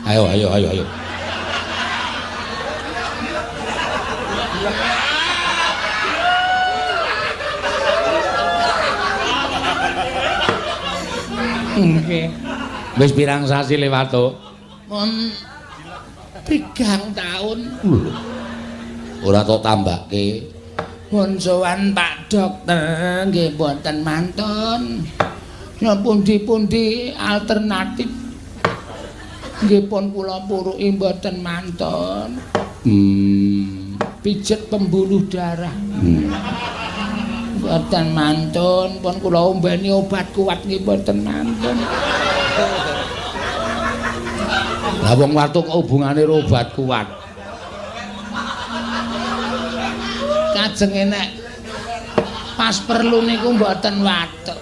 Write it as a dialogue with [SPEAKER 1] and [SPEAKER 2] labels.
[SPEAKER 1] Ayo ayo ayo ayo.
[SPEAKER 2] Nggih.
[SPEAKER 1] Wis pirang sasi le watuk?
[SPEAKER 2] Mun 3 taun.
[SPEAKER 1] Lho. Ora tok tambahke.
[SPEAKER 2] Pun sowan Pak Dokter nggih mboten mantun. Ya pundi-pundi alternatif nggih pun kula puruki mboten mantun. Pijet pembuluh darah. Mboten mantun, pun kula ombeni obat kuat nggih mboten mantun.
[SPEAKER 1] Lah wong watuk kok hubungane karo obat kuat?
[SPEAKER 2] Kajenge nek pas perlu niku mboten watuk.